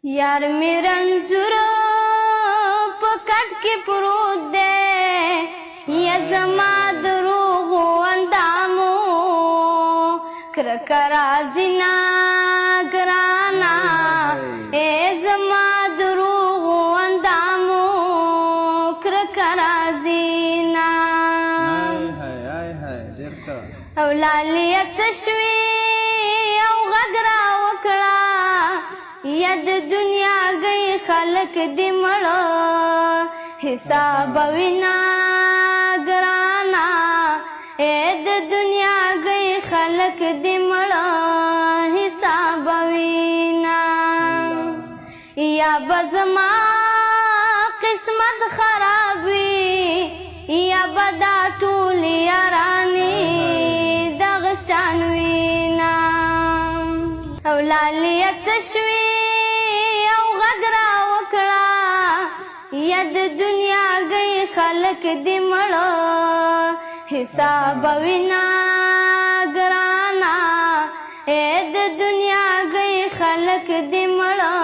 یار مې رنځور په کټ کې پروت دی، یا زما دروغو اندامو کرکه راځي نه ګرانه، ای زما دروغو اندامو کرکه راځي نه. او لالیه څه شوې او غږ را وکړه، یا د دنیا ګۍ خلک دې مړه حساب وینا ګرانه، ای د دنیا ګۍ خلک دې مړه حساب وینا. یا به زما قسمت خراب وي، یا به دا ټول یارانې دغه شان وینا. او لالیه څه شوې او غږ را وکړه، یا د دنیا ګۍ خلک دې مړه حساب وینا ګرانه، ای د دنیا ګۍ خلک دې مړه